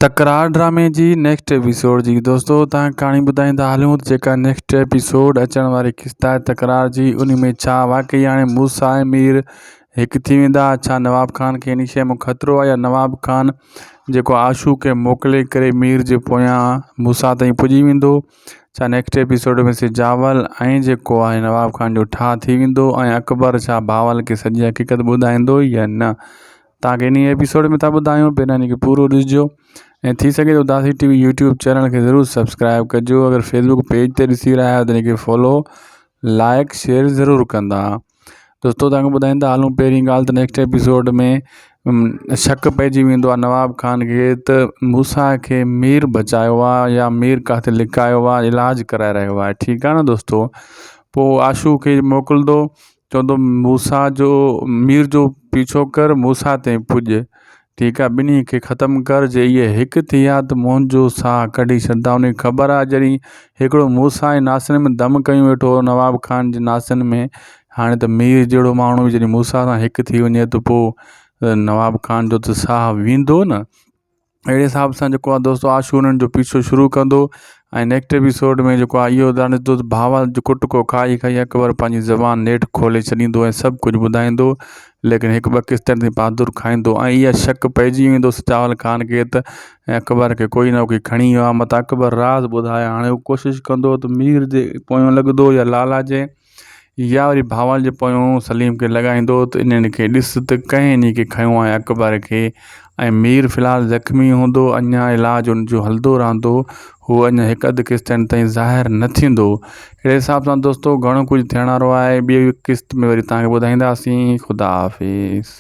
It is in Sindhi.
تڪرار ڊرامي جي نيڪسٽ ايپيسوڊ جي دوستو تان ڪھاڻي ٻڌائيندا ھلون ته جيڪا نيڪسٽ ايپيسوڊ اچڻ واري قسط آھي تڪرار جي انھي ۾ ڇا واقعي ھاڻي موسيٰ ۽ مير ھڪ ٿي ويندا ڇا نواب خان کي انھي شي مان خطرو آھي يا نواب خان جيڪو آشو کي موڪلي ڪري مير جي پويان موسيٰ تائين پڄي ويندو ڇا نيڪسٽ ايپيسوڊ ۾ سجاول ۽ جيڪو آھي نواب خان جو ٺاھ ٿي ويندو ۽ اڪبر ڇا بھاول کي سڄي حقيقت ٻڌائيندو يا نه توهان کي انهي ايپيسوڊ ۾ ٿا ٻڌايون پهريان ان کي پورو ڏسجو ۽ ٿي سگهي ته اداسي ٽي وي يوٽيوب چينل کي ضرور سبسڪرائب ڪجو اگر فيسبوڪ پيج تي ڏسي رهيا آهيو ته ان کي فالو لائڪ شيئر ضرور ڪندا دوستو توهان کي ٻڌائيندا هلون پهرين ڳالهه ته نيڪسٽ ايپيسوڊ ۾ شڪ پئجي ويندو آهي نواب خان کي ته موسيٰ کي مير بچايو آهي يا مير ڪاٿي لڪايو آهي علاج ڪرائي رهيو آهي ٺيڪ آهي نه دوستو پوء آشو کي موڪلندو چوندو موسيٰ جو مير جو پيڇو ڪر موسيٰ تائين پڄ ٺيڪ آ ٻنهي کي ختم ڪر جي اهي هڪ ٿي ويا ته منهنجو ساهه ڪڍي ڇڏندا ان کي خبر آ جڏهن هڪڙو موسيٰ جي ناسن ۾ دم ڪيون ويٺو هو نواب خان جي ناسن ۾ هاڻي ته مير جهڙو ماڻهو به جڏهن موسيٰ سان هڪ ٿي وڃي ته پوء نواب خان جو ته ساهه ويندو نه. اهڙي حساب سان جيڪو آهي دوستو آشو انهن جو پيڇو شروع ڪندو ۽ نيڪسٽ ايپيسوڊ ۾ جيڪو آهي اهو ڄاڻندو ته بهاول جو ڪٽڪو کائي کائي اڪبر پنهنجي زبان نيٺ کولي ڇڏيندو ۽ سڀ ڪجهه ٻڌائيندو ليڪن هڪ ٻه قسطن تائين بهادر کائيندو ۽ اها شڪ پئجي ويندو سجاول خان کي ته اڪبر کي ڪوئي نه ڪوئي کڻي ويو آهي متان اڪبر راز ٻڌائي هاڻي هو ڪوشش ڪندو ته مير جي پويان لڳندو يا لالا جي يا وري ڀانول جي پويون سليم کي لڳائيندو ته انهن کي ڏس ته ڪنهن انهي کي کنيو آهي اڪبر کي ۽ مير في الحال زخمي هوندو اڃا علاج ان جو هلندو رهندو هو اڃا هڪ اڌ قسطن تائين ظاهر نه ٿيندو اهڙي حساب سان دوستو گهڻو ڪجهه ٿيڻ وارو آهي ٻي قسط ۾ وري توهان کي ٻڌائينداسين خدا حافظ.